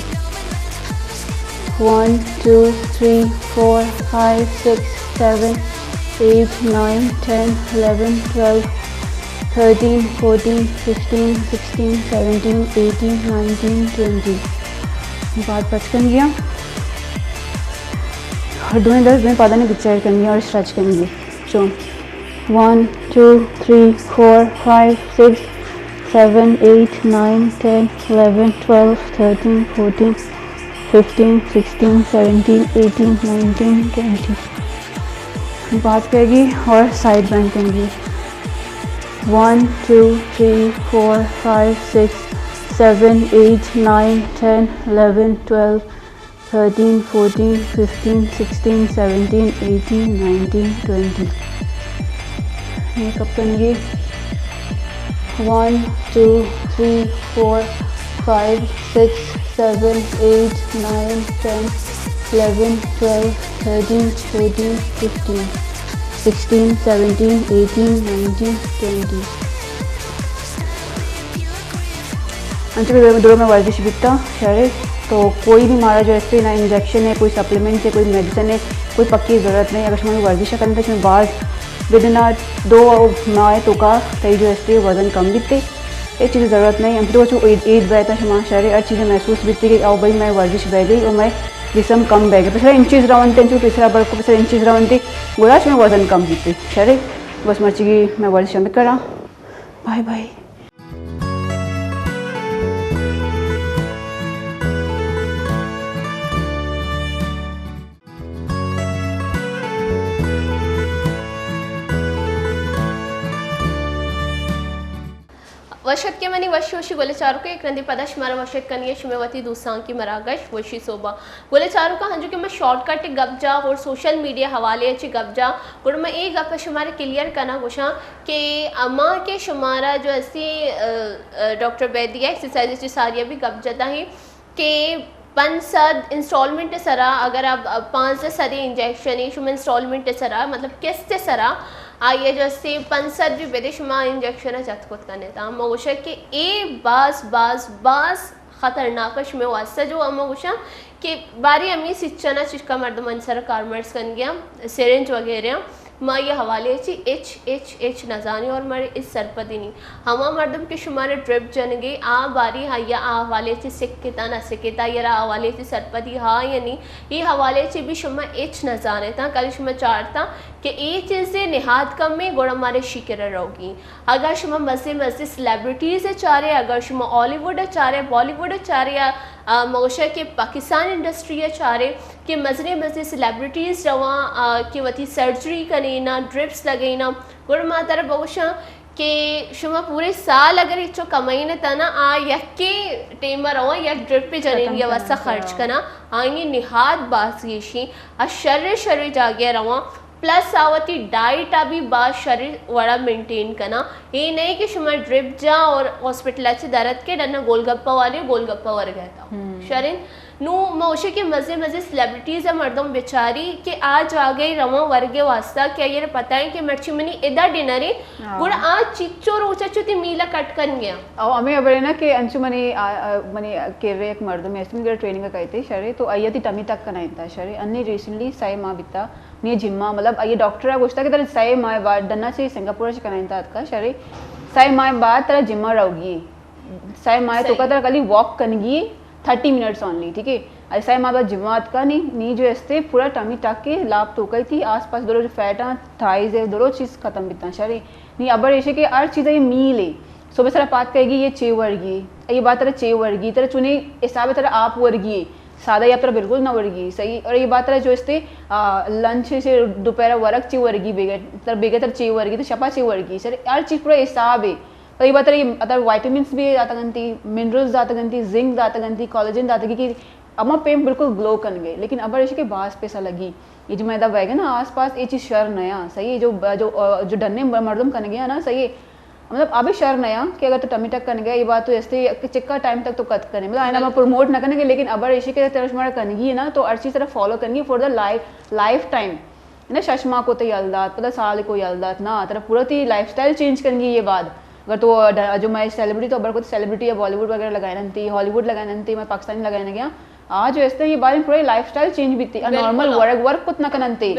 One, two, three, four, five, six, seven, eight, nine, ten, eleven, twelve, thirteen, fourteen, fifteen, sixteen, seventeen, eighteen, nineteen, twenty. بعد پچ کن گیا اور دوئیں دست دوئیں پادانی بچار کن گیا اور اسٹریچ کن گیا۔ چون one, two, three, four, five, six, seven, eight, nine, ten, eleven, twelve, thirteen, fourteen, fifteen, sixteen, seventeen, eighteen, nineteen, twenty. بات کہے گی اور سائیڈ بینڈ کریں گی۔ One, two, three, four, five, six, seven, eight, nine, ten, eleven, twelve, thirteen, fourteen, fifteen, sixteen, seventeen, eighteen, nineteen, twenty. Make up کنگی۔ One, two, three, four, five, six, seven, eight, nine, ten, eleven, twelve, thirteen, fourteen, fifteen, sixteen, seventeen, eighteen, nineteen, twenty. انچو کہ درو میں ورزش بیتا شرے، تو کوئی بھی مارا جو استے نا انجیکشن ہے، کوئی سپلیمنٹ ہے، کوئی میڈیسن ہے، کوئی پکی ضرورت نہیں۔ اگر شما ورزش کرنے تو شما باز بدنا دو ماہ تو کا تئی جو استے وزن کم بیتے، یہ چیز ضرورت نہیں۔ ہم تو چو عید، عید بیتا شما شرے، ہر چیز محسوس بیتے کہ او بھائی میں ورزش بہ گئی اور میں جسم کم بہ گئی۔ پسرا انچیز رونتے، انچو پسرا بر کو پسرا انچیز رونتے، گڑا شما وزن کم بیتے شرے۔ بس مرچی کی میں ورزش ہم کرا۔ Bye bye. وش اتکے منی وشی وشی گل چاروکاں، یک رندے پدا شمارا وش اتک کنگی شمے وتی دوستانکی مراگش وشی صوبہ۔ گل چاروکاں، ہنچو کہ من شارٹ کٹ گپ جا اور سوشل میڈیا حوالے چی گپ جا، گڑا من اے گپ شمارا کلیئر کنا گوشاں کہ اما کہ شمارا جو استی، ا، ا، ڈاکٹر بیدیا ایکسرسائز چی ساریا بھی گپ جتا ہیں کہ پنچ سد انسٹالمنٹ سرا، اگر اب، اب پانزدہ سد انجیکشن ہے، شما انسٹالمنٹ سرا، مطلب قسط سرا، آئیے جو استی پنچ سد بھی بدے، شما انجیکشن جت کت کنے تا۔ ما گوشا کہ اے باز، باز، باز خطرناک شمے واسطہ جو اما گوشا کہ باری ہمیں سچنا چشکا مردم ان سر کارمرز کن گیا، سرنج وغیرہ۔ ما یہ حوالے چی اچ، اچ، اچ نزانی اور مارے اس سرپدی نہیں۔ ہما مردم کہ شمارے ڈرپ جنگے، آ باری ہا یا آ حوالے چی سکتا نہ سکتا، یا را حوالے چی سرپدی ہا یا نہیں، یہ حوالے چی بھی شما اچ نزانے تا۔ کل شما چارتا کہ اے چیزے نہاد کمے گوڑا مارے شکر روگی۔ اگر شما مزے مزے سیلیبریٹیز چارے، اگر شما ہالی ووڈ چارے، بالی ووڈ چارے، یا، آ، مگوشے کہ پاکستان انڈسٹری چارے، کہ مزنیں مزنیں سیلیبریٹیز رواں، آ، کہ وتی سرجری کنینا، ڈرپس لگینا، گڑا ما ترا بگوشاں کہ شما پورے سال اگر ہچو کمائینتا نا، آ یکے ٹیما رواں یک ڈرپ جنین یا واسطہ خرچ کنا، آئی نہاد باز گیشی، آ شر شر جاگہ رواں، پلس آ وتی ڈائٹ آ بھی باز شر وڑا مینٹین کنا۔ اے نہیں کہ شما ڈرپ جا اور ہاسپٹل چ درت کے ڈنا گول گپا والے گول گپا ورگتا۔ شرین نو موشے کہ مزے مزے سیلیبریٹیز ء مردم بچاری کہ آ جاگہ ء رواں ورگ ء واسطہ کہ آئی ء پتہ ہے کہ مرچی منی ادا ڈنر ہے، گڑا آ چچو روچ ء چو تی میل ء کٹ کن گیا۔ او ہمیں خبر ہے نا کہ انچو منی، آ، آ، منی کر یک مردم ہے، منی گڑا ٹریننگ ء کہتے شرے، تو آئی ء تی ٹمی تک کنائینتا شرے، انی ریسنٹلی سئے ماہ بیتا، نی جما، مطلب، آئی ء ڈاکٹر ء گوشتا کہ ترا سئے ماہ بعد ڈنا چی سنگاپور چ کنائینتا اتکا شرے، سئے ماہ بعد ترا جما روگی۔ سئے ماہ تو کا ترا کلی واک کنگی، تھرٹی منٹس اونلی، ٹھیک ہے۔ ارے سئے ماہ بعد جمعہ اتکا نی، نی جو استے پورا ٹمی ٹک کے لاپ تو کئی تھی، آس پاس درو جو فیٹ آں، تھائز ہے، درو چیز ختم بیتاں شرے۔ نی ابر ایشے کہ ہر چیز یہ میل ہے۔ صبح سرا پات کہے گی یہ چے ورگی، یہ بات ترا چے ورگی، ترا چونے حساب ترا آپ ورگی ہے۔ سادہ یا ترا بالکل نہ ورگی، صحیح۔ اور یہ بات ترا جو استے، آ، لنچ سے دوپہر ورگ چے ورگی، بیگہ تر، بیگہ تر چے ورگی، تو شپا چے ورگی، سر ہر چیز پورا حساب ہے۔ تو یہ بات رہی، ادر وائٹمنس بھی داتا گنتی، منرلز داتا گنتی، زنک داتا گنتی، کولاجن داتا گی کہ اما پیم بالکل گلو کن گئے۔ لیکن ابر ایشی کہ باز پیسہ لگی۔ یہ جو میدا ویگن نا آس پاس، یہ چیز شر نیا، صحیح ہے۔ جو، جو، جو ڈنے مردم کن گیا نا، صحیح ہے۔ مطلب، ابھی شر نیا کہ اگر تو ٹمی ٹک کن گیا، یہ بات تو ایسے کہ چکا ٹائم تک تو کت کنے۔ مطلب، آئنا میں پروموٹ نہ کرنے کے، لیکن ابر ایشی کہ ترش مارا کن گی نا، تو ہر چیز طرح فالو کن گی for the life, life time. نہ شش ماہ کو تئی یل دات، پدا سال کو یل دات، نہ، ترا پورا تئی لائف سٹائل چینج کنگی یہ بعد۔ اگر تو ڈ-، جو میں سیلیبریٹی تو ابر کو سیلیبریٹی یا بالی ووڈ وغیرہ لگائے ننتی، ہالی ووڈ لگائے ننتی، میں پاکستانی لگائے نہ گیا۔ آج جو اس طرح یہ بارے پورا لائف سٹائل چینج بیتی، نارمل ورک، ورک کت نہ کننتے۔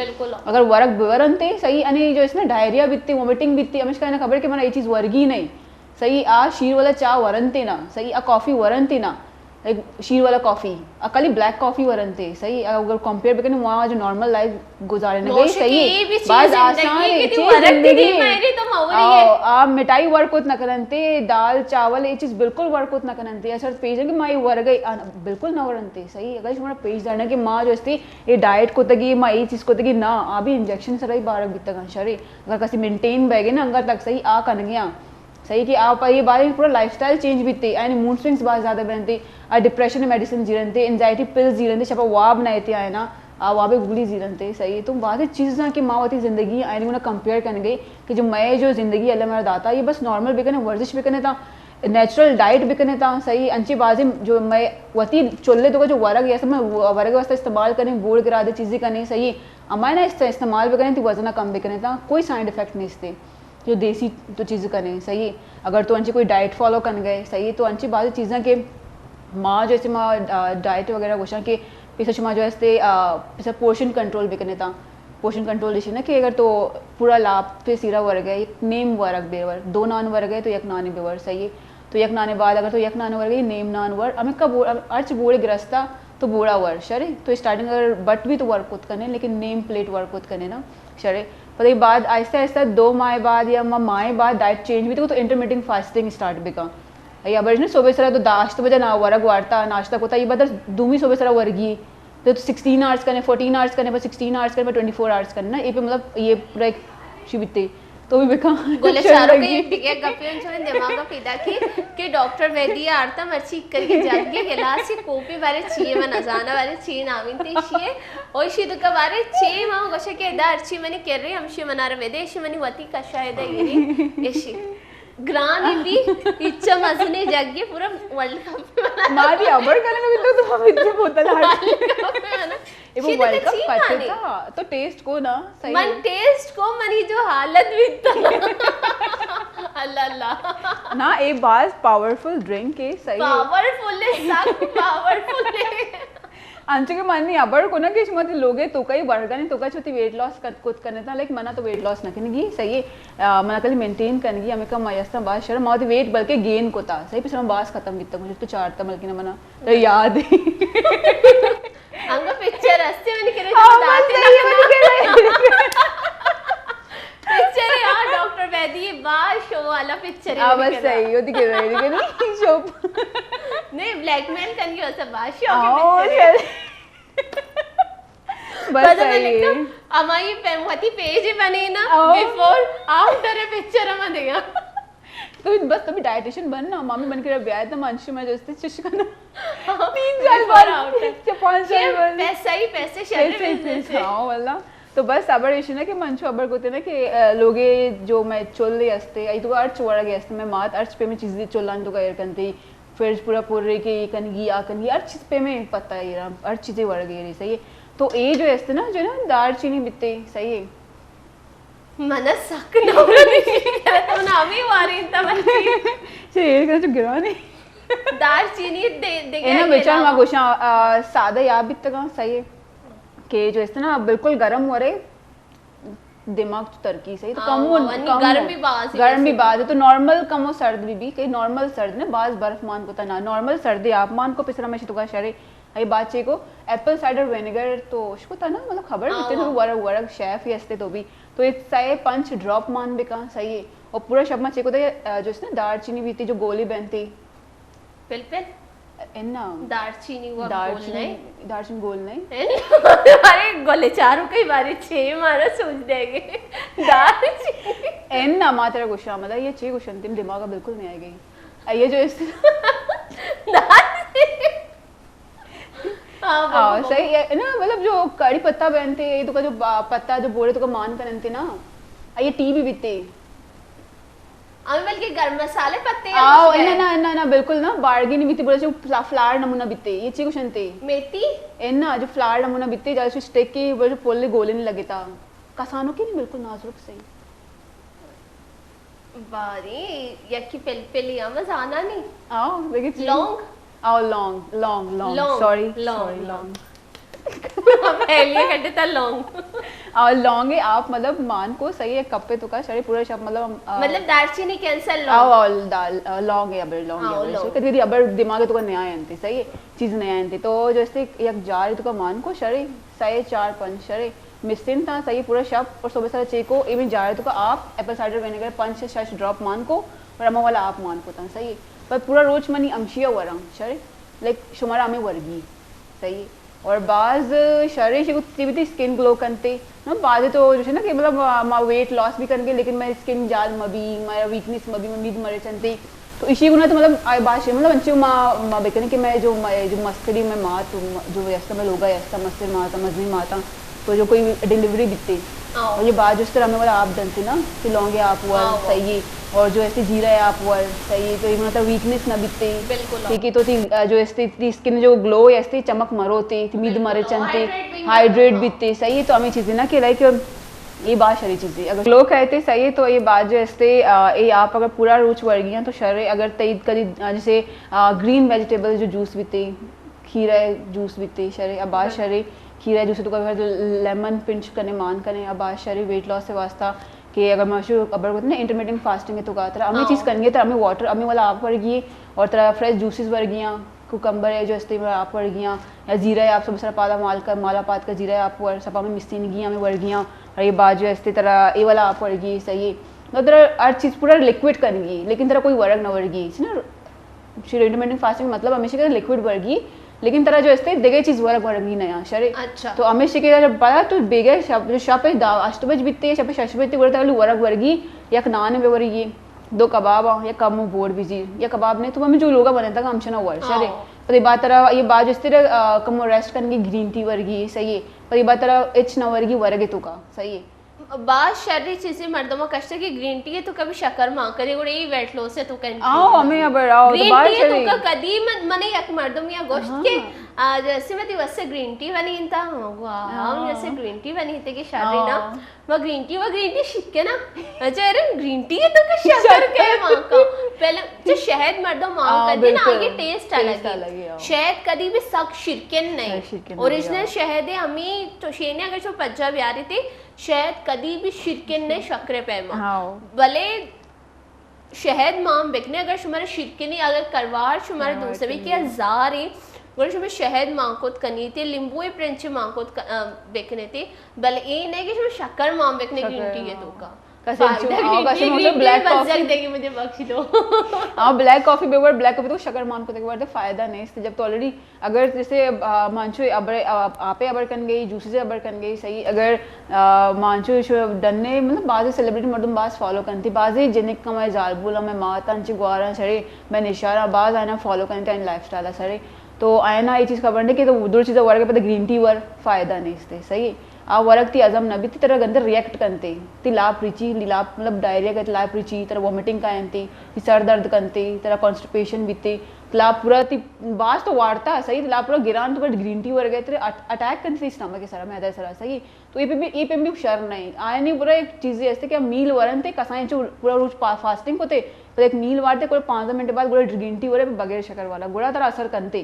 اگر ورک بورنتے، صحیح، انی جو اس نا ڈائریا بیتی، وومٹنگ بیتی، ہمیش کا خبر کہ منا یہ چیز ورگی نہیں۔ صحیح، آ شیر والا چاہ ورنتے نا، صحیح، آ کافی ورنتے نا، ایک شیر والا کافی، آ کلی بلیک کافی ورنتے، صحیح، اگر کمپیئر بکنے وہاں جو نارمل لائف گزارے نہ گئی، صحیح، باز آسان ہے، چیز زندگی ہے۔ آ مٹھائی ورک ات نہ کرنتے، دال، چاول، یہ چیز بالکل ورک ات نہ کرنتے۔ اچھا، پیش ہے کہ ماں یہ ورگئی، آ، بالکل نہ ورنتے، صحیح، اگر شما پیش دارنا کہ ماں جو استے یہ ڈائٹ کو تگی، ماں یہ چیز کو تگی، نہ، آ بھی انجیکشن سرائی بارک بیتگاں، شرے، اگر کسی مینٹین بہ گئے نا، انگر تک صحیح، آ کن گیا۔ صحیح کہ آپ یہ بارے پورا لائف سٹائل چینج بیتے، یعنی موڈ سوئنگز بہت زیادہ بنتے، آ ڈپریشن میڈیسن زیرنتے، اینگزائٹی پل زیرنتے، شپا واب نہ ایتے آئے نا، آ واب گولی زیرنتے، صحیح۔ تو بہت چیزاں کہ ما وتی زندگی آئے گونا کمپیئر کرنے گئی کہ جو میں جو زندگی اللہ میرا داتا، یہ بس نارمل بکنے، ورزش بکنے تا، نیچرل ڈائٹ بکنے تا، صحیح۔ انچی بازی جو میں وتی چولے تو جو ورگ یا سب میں ورگ واسطہ استعمال کریں، گوڑ گرادے چیزیں کریں، صحیح۔ امائنا استعمال بکنے تی وزن کم بکنے تا، کوئی سائیڈ افیکٹ نہیں استے۔ جو دیسی تو چیز کنے، صحیح۔ اگر تو انچی کوئی ڈائٹ فالو کن گئے، صحیح، تو انچی بعضی چیزاں کہ ما جیسے ما، آ، ڈائٹ وغیرہ گوشاں کہ پیسہ شما جو استے، آ، پیسہ پورشن کنٹرول بکنے تا، پورشن کنٹرول جیسے نا کہ اگر تو پورا لاپ پہ سیرا ورگ ہے، ایک نیم ورگ بے ور، دو نان ورگ ہے تو یک نانی بے ور، صحیح۔ تو یک نانے بعد اگر تو یک نان ورگ ہے، نیم نان ور، ہمیں کا بوڑ-، ہرچ بوڑے گرستا تو بوڑا ور، شرے۔ تو اسٹارٹنگ اگر بٹ بھی تو ورک کت کنے، لیکن نیم پلیٹ ورک کت کنے نا، شرے۔ پتہ بعد آہستہ آہستہ دو ماہ بعد یا ما-، ماہ بعد ڈائٹ چینج بھی تو، تو انٹرمیٹنگ فاسٹنگ اسٹارٹ بکا۔ یا برش نے صبح سرا تو داشت بجے نا ورگ وارتا، ناشتہ کوتا، یہ بدل دومی صبح سرا ورگی۔ تو سکسٹین آورز کنے، فورٹین آورز کنے، پر سکسٹین آورز کنے، پر ٹوئنٹی فور آورز کنے نا، یہ پہ مطلب یہ پورا ایک شی بیتے۔ تو بھی بکا۔ گلے چارو کے ایک دگہ گپے انچو من دماغ پیدا کی کہ ڈاکٹر ویدی آرتا مرچی کر کے جگ کے گلاس کوپی بارے چیے، من نزانا بارے چی نامین تے شیے۔ او شی دکا بارے چی ما گوشے کہ دار چی منی کرے، ہمشی منار ویدے، شی منی وتی کشا ہے دے گری۔ ایشی۔ گرانی بھی، اچھا مزنے جگ کے پورا ورلڈ کپ۔ ما دی ابر کرنے بھی تو، تو ہم اتنے بوتل آ۔ اے وہ ورلڈ کپ کٹے تا، تو ٹیسٹ کو نا، صحیح۔ من ٹیسٹ کو، منی جو حالت بیتا۔ اللہ اللہ۔ نا، اے باز پاورفل ڈرنک ہے، صحیح۔ پاورفل ہے، سخت پاورفل ہے۔ انچو کہ منی ابر کو نا کہ شما تی لوگے تو کئی ورگا نہیں تو کا چھوتی ویٹ لاس کت، کت کرنے تا، لیکن منا تو ویٹ لاس نہ کنگی، صحیح ہے۔ آ، منا کلی مینٹین کنگی، ہمیں کم آیستہ باز شر، ما تی ویٹ بلکہ گین کو تا، صحیح، پس ہم باز ختم بیتا، مجھے تو چارتا بلکہ نہ منا۔ تو یاد ہے۔ انگا پکچر ہستے منی کرے ہاں، جو بس داتے صحیح ہے، منی کرے۔ پکچر ہے، ہاں، ڈاکٹر ویدی، باز شو والا پکچر ہے ہاں، منی بس کرے۔ صحیح، وہ دی کرے، دی کرے، شو۔ نہیں، بلیک میل کنگی واسطہ باز شو ہاں، پکچر ہے۔ بس پتہ صحیح۔ لگتا، ہمائی پہ-، وتی پیج بنے نا، ہاں۔ بیفور، آفٹر پکچر ہم دیگا۔ تو بس تبھی ڈائٹیشن بن نا، مامی بن کے بیائے تو منش میں جو استے چش کرنا۔ تین سال بعد، چھ پانچ سال بعد۔ پیسہ ہی پیسے، شہر پیسے ہی پیسے۔ ہاں، واللہ۔ تو بس ابر ایشی نا کہ منچو ابر کوتے نا کہ، آ، لوگے جو میں چولے استے، ای تو ارچ ورگے استے، میں مات ارچ پہ میں چیزیں چولان تو کا ایر کنتے، فریج پورا پر رہے کہ یہ کنگی، آ کنگی، ہر چیز پہ میں پتہ ہے، ہر چیزیں ورگے رہی، صحیح ہے۔ تو اے جو استے نا، جو نا دار چینی بیتے، صحیح ہے۔ من سک نورانی چیز کرے تو نامی وارین تا مرچی۔ چے ایر کرے تو گرانی۔ دار چینی دے، دے اینا گرانی بیچار ما علاوہ۔ گوشاں، آ، سادہ یا بیتگاں، صحیح ہے۔ کہ جو استے نا بالکل گرم ورے، دماغ تو ترکی، صحیح تو ہاں، کم و-، ونی کم گرم و-، بھی باز ہے گرم بھی جیسے۔ باز ہے تو نارمل کم و سرد بھی، بھی کہ نارمل سرد نے باز برف مان کو تا نا، نارمل سردی آپ مان کو پسرا میں شتوگا شرے۔ اے بات چے کو ایپل سائیڈر وینیگر تو اشکو تا نا، مطلب خبر ہاں، بیتے تو ہاں۔ ورگ، ورگ شیف ہی استے تو بھی۔ تو ایک سائے پنچ ڈراپ مان بکا، صحیح ہے۔ اور پورا شب ما چے کو تے، جو اس نے دار چینی بیتی جو گولی بنتی۔ پلپل؟ انا۔ دار چینی و گول نہیں؟ دار چینی گول نہیں؟ انا۔ ارے گلے چارو کئی بارے چے مارا سوچ دے گے۔ دار چینی۔ انا ما ترا گوشاں، مطلب یہ چے گوشن تم دماغ بالکل نہیں آئے گئی۔ اے یہ جو اس دار چینی۔ ہاں، ہاں، بابا، صحیح ہے نا، مطلب جو کڑی پتا بنتے، یہ تو کا جو با-، پتا جو بوڑے تو کا مان کرنتے نا، یہ ٹی بھی بیتے۔ ہمیں بلکہ گرم مسالے پتے ہیں آؤ، کچھ انہ، ہے۔ نہ، نہ، نہ، بالکل نہ، بارگی نہیں بیتے، بڑا جو فلا-، فلاور نمونہ بیتے، یہ چی کچھ انتے؟ میتھی؟ انہ، جو فلاور نمونہ بیتے، جا جو سٹیک کی، بڑا جو پولے گولے نہیں لگے تا۔ کسانو کی نہیں، بالکل نازرک صحیح۔ باری، یکی پل پلی ہم زانا نہیں۔ آؤ، دیکھے چی؟ لونگ؟ آؤ، لونگ، لونگ، لونگ، لونگ، سوری، لونگ، سوری، لونگ۔ لونگ۔ پہلی گھنٹے تا لونگ۔ اور لونگ ہے آپ مطلب مان کو صحیح ہے، کپ پہ تو کا شری پورا شب مطلب، آ، مطلب دارچینی کینسل لونگ۔ آؤ، آؤ، دال، آ، لونگ ہے ابر، لونگ ہے آؤ، ابر۔ لونگ۔ کدی کدی ابر دماغ تو کا نیا آنتے، صحیح ہے، چیز نیا آنتے۔ تو جو اسے یک جار تو کا مان کو شری، سہ چار پنچ شری، مسن تا صحیح پورا شب اور صبح سر چیکو، ایون جار تو کا آپ ایپل سائیڈر وینیگر پنچ سے شش ڈراپ مان کو اور اما والا آپ مان کو تا، صحیح ہے۔ پر پورا روچ منی امشیا ورا، شری، لائک شمارا ہمیں ورگی، صحیح ہے۔ اور باز شریں شے کہ تئی وتی اسکن گلو کنتے نا، بازے تو جو ہے نا کہ مطلب ما ویٹ لاس بھی کنگے لیکن مئے اسکن جال مبی، مئے ویکنس مبی، مئے مید مرچنتے۔ تو ایشی گنا تو مطلب آئے باز شے مطلب انچو ما ما بکنے کہ مئے جو مئے جو مستری مئے مات جو یستا مئے لوگا یستا مستر ماتا مزنی ماتا تو جو کوئی ڈیلیوری بیتے، اور یہ باز جو اس طرح ہمیں والا آپ دنتے نا کہ لونگ آپ ور صحیح ہے، اور جو ایسے جیرا آپ ور صحیح ہے، تو یہ مطلب ویکنس نہ بیتے۔ بالکل۔ ٹھیک ہے، تو تی جو ایسے تی اسکن جو گلو ایسے چمک مرو تے، تی مید مرے چنتے، ہائیڈریٹ بیتے صحیح ہے، تو ہمیں چیزیں نا کہ لائک یہ باز شری چیزیں۔ اگر گلو کہتے صحیح ہے تو یہ باز جو ایسے یہ آپ اگر پورا روچ ورگیاں تو شر ہے۔ اگر تئی کدی جیسے گرین ویجیٹیبل جو جوس بیتے، کھیرہ جوس بیتے شرے، ابا شرے، کھیرہ جوس تو کبھی لیمن پنچ کنے مان کنے، ابا شرے ویٹ لاس سے واسطہ کہ اگر میں شو ابر کو نا انٹرمیڈینٹ فاسٹنگ تو کا ترا ہمیں چیز کنگے ترا ہمیں واٹر ہمیں والا آپ ورگی اور ترا فریش جوسز ورگیاں، کوکمبر ہے جو استے آپ ورگیاں یا زیرہ ہے آپ سب سر پادا مال کا مالا پات کا زیرہ ہے آپ ور سپا میں مستین گیاں میں ورگیاں اور یہ باجو استے ترا اے والا آپ ورگی صحیح ہے۔ مطلب ترا ہر چیز پورا لکوڈ کنگی لیکن ترا کوئی ورگ نہ ورگی نا۔ شیرو انٹرمیڈینٹ فاسٹنگ مطلب ہمیشہ کہ لکوڈ ورگی، لیکن ترا جو استے دگہ چیز ورگ ورگی نیا شرے۔ اچھا۔ تو ہمیشہ کہ جب پدا تو بیگہ شپ جو شپ دا ہشت بج بیتے، شپ شش بج تے گڑا ترا ورگ ورگی، یک نان بہ ورگی، دو کباب آ، یک کمو بوڑ بزیر، یا کباب نے تو ہمیں جو لوگا بنے تک ہمشنا ور شرے۔ پدی بات ترا یہ باج استے کمو ریسٹ کنگی گرین ٹی ورگی صحیح ہے۔ پدی بات ترا اچ نہ ورگی ورگ تو کا صحیح ہے۔ باز شری چیزیں مردماں کشتے کہ گرین ٹی ہے تو کبھی شکر مان کرے گڑے یہ ویٹ لوس ہے تو کن آؤ ہمیں ابر آؤ تو گرین باز ٹی ہے تو شری۔ کا کدی من من یک مردم یا گوشت کہ آ، جیسے میں تی واسطے گرین ٹی بنی انتا ہاں گوا ہاں جیسے گرین ٹی بنی تے کہ شری نا۔ ما گرین ٹی و گرین ٹی شکنا۔ اچھا ارے گرین ٹی ہے تو کہ شکر کے ماں کا پہلے جو شہد مردم ماں کا دینا یہ ٹیسٹ الگ ہے۔ شہد کدی بھی سک شرکن نہیں۔ اوریجنل شہد ہے ہمیں تو شینے اگر جو پجا بیاری تے شہد کدی بھی شرکن نہ شکر ءِ پیما۔ ہاؤ۔ بلے شہد مان بکنے اگر شمارا شرکنی اگر کروار شمارا دوست بی کہ ہزار ہیں، گڑا شما شہد مان کت کنی تے، لیمبو پرنچ مان کت ک-، آ، بکنے تے، بلے اے نہ کہ شما شکر مان بکنے گرین ٹی ہے تو کا۔ کسے فائدہ چو-، آؤ، گرین ٹی، کسے مطلب گرین ٹی بلیک بس کافی۔ جگ دے کہ مجھے بخش دو۔ ہاں، بلیک کافی بے ور بلیک کافی تو شکر مان کت کے ورتے فائدہ نہیں اس تے، جب تو آلریڈی اگر جیسے، آ، مانچو ابر-، آ، آپے ابر کن گئی، جوسز ابر کن گئی، صحیح۔ اگر، آ، مانچو شو ڈنے، مطلب، بعضی سیلیبریٹی مردم باز فالو کنتی، بعضی جنک کم ہے، زالبول ہم ہے، مات انچی گواراں سڑے، میں نشارہ باز آئینا فالو کنتے، آئین لائف سٹائل سڑے۔ تو آئینا یہ چیز خبر نہیں کہ تو دو چیزیں ورگے پتہ گرین ٹی ور فائدہ نہیں اس تے، صحیح۔ آ ورگ تی ہضم نہ بیت، ترا گندے ریئیکٹ کنتے، تی لاپ ریچی، تی لاپ، مطلب، ڈائریا کا تی لاپ ریچی، ترا وامٹنگ کا انتے، تی سر درد کنتے، ترا کانسٹیپیشن بیتے، تی لاپ پورا تی باز تو وارتا، صحیح، تی لاپ پورا گران تو، بٹ گرین ٹی ورگے ترے اٹ-، اٹیک کنتے اسٹمک سرا، معدہ سرا، صحیح۔ تو اے پہ بھی، اے پہ بھی شر نہیں۔ آئینی پورا ایک چیزے ہستے کہ میل ورنتے، کسائیں چو پورا روچ پا-، فاسٹنگ کوتے، پر ایک میل وارتے، کوئی پانزدہ منٹ بعد گڑا گرین ٹی ورے بغیر شکر والا، گڑا ترا اثر کنتے۔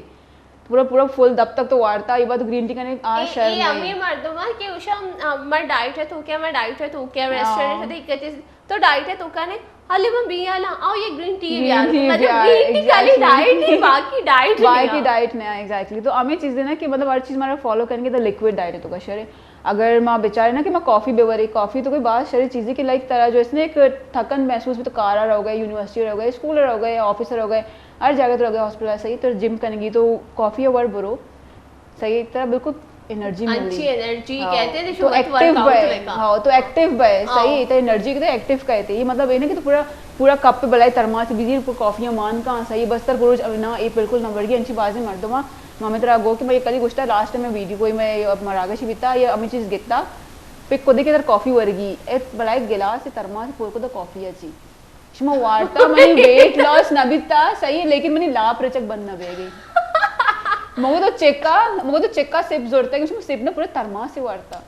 پورا، پورا فل دب تک تو وارتا، یہ بات گرین ٹی کنے آ اے، شر اے نہیں۔ ہمیں مردم آ کہ اوشا، آ، ما ڈائٹ ہے تو کیا، ما ڈائٹ ہے تو کیا، ریسٹورنٹ ہے تو ایک چیز، تو ڈائٹ ہے تو کیا نے، حالی من بیا نا، آؤ یہ گرین ٹی گرین بیا، ٹی مطلب بیا، گرین ٹی خالی ایگزیکٹلی۔ ڈائٹ نہیں، باقی ڈائٹ نہیں باقی ہے۔ ڈائٹ نہیں ہے، ایگزیکٹلی۔ تو ہمیں چیزیں نا کہ مطلب ہر چیز ہمارا فالو کریں گے تو لکوڈ ڈائٹ ہے تو کا شر ہے۔ اگر ما بیچارے نا کہ ما کافی بے ورے، کافی تو کوئی بات شری چیزیں کہ لائک ترا جو اس نے ایک تھکن محسوس بھی تو کارا رہو گئے، یونیورسٹی رہو گئے، اسکول رہو گئے، آفس رہو گئے، ہر جگہ تو رہو گئے، ہاسپٹل ہے، صحیح، تو جم کنگی تو کافی اوور برو، صحیح، ترا بالکل انرجی ملی۔ اچھی انرجی ہاں۔ کہتے ہیں تو شو ایکٹیو ورک آؤٹ بئے، لگا۔ ہاں، تو ایکٹیو بئے، ہاں۔ صحیح، تو انرجی کہتے ایکٹیو کہتے، یہ مطلب یہ نا کہ تو پورا، پورا کپ پہ بلائے ترماس بزیر، پورا کافیاں مان کا، صحیح، بس تر پروج نا، یہ بالکل نہ ورگی، انچی بازی مردماں، ما میں ترا گو کہ میں یہ کلی گوشتا، لاسٹ میں ویڈیو کوئی میں مراگش بیتا، یہ ہمیں چیز گتا، پک کو دے کہ تر کافی ورگی، اے بلائے گلاس ترماس پور کو تو کافی اچی۔ شما وارتا منی ویٹ لاس نہ بیتا، صحیح ہے، لیکن منی لاپ رچک بند نہ بیگی۔ مگو تو چکا، مگو تو چکا سپ زورتا کہ شما سپ نہ پورا ترماس سے وارتا۔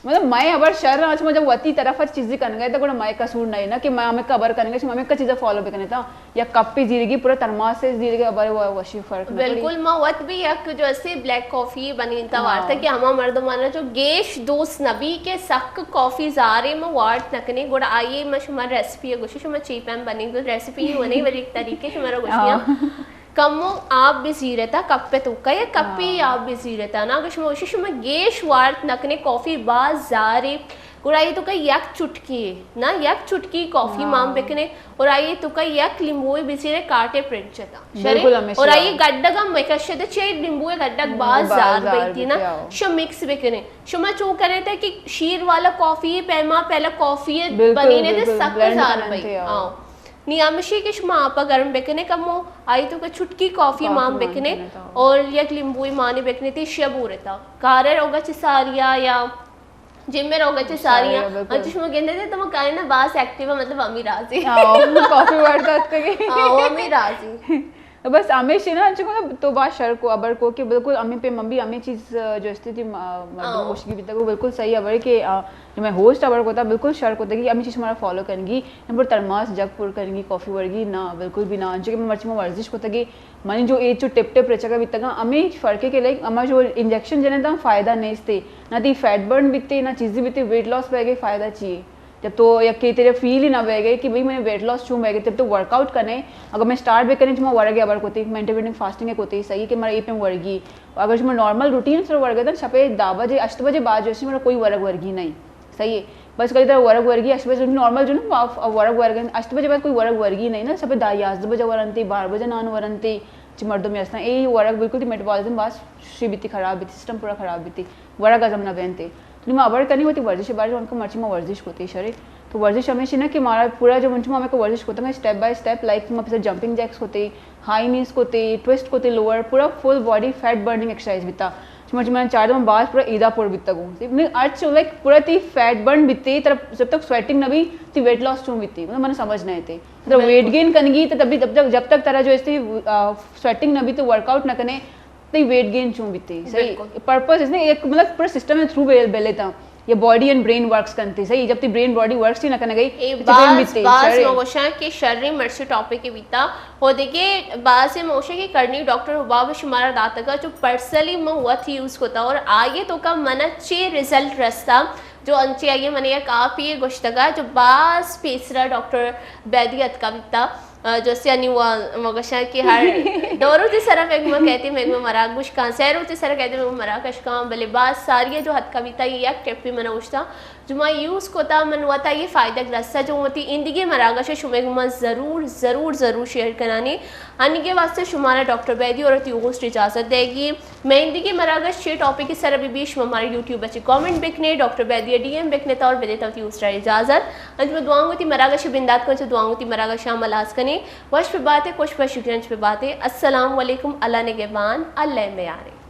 مطلب، میں ابر شر آں، شما جب وتی طرف چیزیں کنگے تو گڑا میں قصور نہیں نا کہ میں ہمیں خبر کنگے، شما ہمیں کا چیزیں فالو بکنے تا۔ یا کپی زیرگی پورا ترماس سے زیرگی ابر و-، وشی فرق نہ پڑی۔ بالکل، ما وت بھی یک جو اسے بلیک کافی بنینتا ہاں۔ وارتا کہ ہما مردمانا جو گیش دوست نبی کہ سک کافی زارے ما وارت نکنے، گڑا آئیے ما شما ریسپی گوشی، شما چی پیم بنی، گو ریسپی ہی ونی ولی طریقے شما را گوشیاں۔ ہاں۔ کمو آپ بزیرتا کپ توکا یا کپی ہاں۔ آپ بزیرتا نا، اگر شما گوشی شما گیش وارت نکنے کافی باز زارے، اور آئی توکا یک چٹکی، نا، یک چٹکی کافی مان بکنے، اور آئی توکا یک لیمبوئے بچینے، کاٹے پرنچ تا شرے، بالکل، ہمیشہ۔ اور آئی گڈگ ہم بکشے، چے لیمبوئے گڈگ باز زار بیتی نا، شو مکس بکنے۔ شما چو کنے تے کہ شیر والا کافی پیما پہلا کافی بنینے تے سک زار بئی۔ ہاں۔ نی ہمشی کہ شما آپا گرم بکنے کمو، آئی توکا چٹکی کافی مان بکنے، اور یک لیمبوئے مانی بکنے تے شبورتا۔ کارے روگا چہ ساریا یا جم ء روگ ء چہ ساری، انچش ما گندے تے تو کائنا باز ایکٹیو، مطلب ہمیں راضی۔ کافی وارتا اتکگی۔ ہاں، ہمیں راضی۔ بس ہمیشی نا، انچو تو باز شر کو، ابر کو کہ بالکل ہمیں پہ من بھی ہمیں چیز جو استی تھی، مردم گوشگی بیتا کو بالکل صحیح ابر کہ جو میں ہوسٹ ابر کو تھا بالکل شر کو تھا کہ ہمیں چیز ہمارا فالو کرنگی، نمبر ترماس جگ پر کرنگی، کافی ورگی نا، بالکل بھی نا۔ انچو کہ میں مرچی میں ورزش کو تھا کہ منی جو اے چو ٹپ ٹپ رچگا بیتگاں، ہمے فرق ہے کہ لائک ہما جو انجیکشن جنے تاں فائدہ نیستے، نہ تی فیٹ برن بیتے، نہ چیزی بیتے، ویٹ لاس بیگے فائدہ چی ہے؟ جب تو یک کہ تیرے فیل ہی نہ بیگے کہ بھئی میں ویٹ لاس چون بیگے، تب تو ورک آؤٹ کنے۔ اگر میں سٹارٹ بھی کنے، چما ورگے ابر کوتے، میں انٹرمیٹنٹ فاسٹنگ ہے کوتے، صحیح کہ مارا اے پہ ورگی۔ اگر چما نارمل روٹین سر ورگے تاں شپے دہ بجے، ہشت بجے بعد جو ہے مارا کوئی ورگ ورگی نہیں۔ صحیح ہے۔ بس کلی ترا ورگ ورگی ہشت بجے نارمل جو نا، ورگ ورگ ہشت بجے بعد کوئی ورگ ورگی نہیں نا، سب دہ یازدہ بجے ورنتے، بارہ بجے نان ورنتے، چی مردم ہستن، اے ورگ بالکل تی میٹابولزم باز شی بیتی، خراب بیتی، سسٹم پورا خراب بیتی، ورگ ہضم نہ بینتے۔ تو نی ما ابر کنی وتی ورزش بارے، انکو مرچی ما ورزش کوتے شرے۔ تو ورزش ہمیشی نا کہ مارا پورا جو منچو ما ہمیں کو ورزش کوتا، اسٹیپ بائی اسٹیپ، لائک ما پیسے جمپنگ جیکس کوتے، ہائی نیز کوتے، ٹویسٹ کوتے، لوور، پورا full body fat burning exercise بیتا۔ چما چما چار دم باز پورا ایدا پر بیتا گو۔ میں ارچ لائک پورا تی فیٹ برن بیتے، تر جب تک سویٹنگ نہ بی، تی ویٹ لاس چون بیتے؟ مطلب من سمجھ نہ آتے۔ مطلب ویٹ گین کنگی تو تبھی، تب تک، جب تک ترا جو استی سویٹنگ نہ بی تو ورک آؤٹ نہ کنے، تی ویٹ گین چون بیتے؟ صحیح۔ پرپز اس نے ایک مطلب پورا سسٹم ہے تھرو بیل بیلے تا۔ یا باڈی اینڈ برین ورکس کنتے، صحیح؟ جب تی برین باڈی ورکس ہی نہ کنگئی، اے تو چون باز، بیتے؟ باز شرے۔ مگوشاں کہ شریں مرچی ٹاپک بیتا۔ و دیگہ باز موشے کہ کرنی ڈاکٹر حباب شمارا داتگا، جو پرسنلی من وت یوز کتا اور آئیے توکا منا چے رزلٹ رستا، جو انچے آئیے من یک آپی گوشتگا، جو باز پیسرا ڈاکٹر بیدی اتکا بیتا۔ آ، جستی انی وا مگشاں کہ ہر دو روچے سرا میگما کہتے، میگما مراگش کان، سہ روچے سرا کہتے، میگما مراگش کان، بلے باز ساری جو ہتکا بیتا، یہ یک ٹپی منا گوشتا، جو ما یوز کتا، من وتا یہ فائدہ گرستا، جو وتی ایندگی مراگش شمے گما ضرور، ضرور، ضرور شیئر کنانی۔ انگے واسطے شمارا ڈاکٹر بیدی اور تی ہوسٹ اجازت دے گی۔ میں ایندگی مراگش چے ٹاپک سر بی بی شما ہمارے یوٹیوب اچ کمنٹ بکنے، ڈاکٹر بیدی ڈی ایم بکنے تا اور بدے تا وتی ہوسٹ اجازت۔ انت میں دعاؤں تی مراگش بندات کن، چہ دعاؤں تی مراگش عمل آز کنے۔ وش پہ باتے، خوش پہ شکرنچ پہ باتے۔ السلام علیکم، اللہ نگہبان، اللہ میارے۔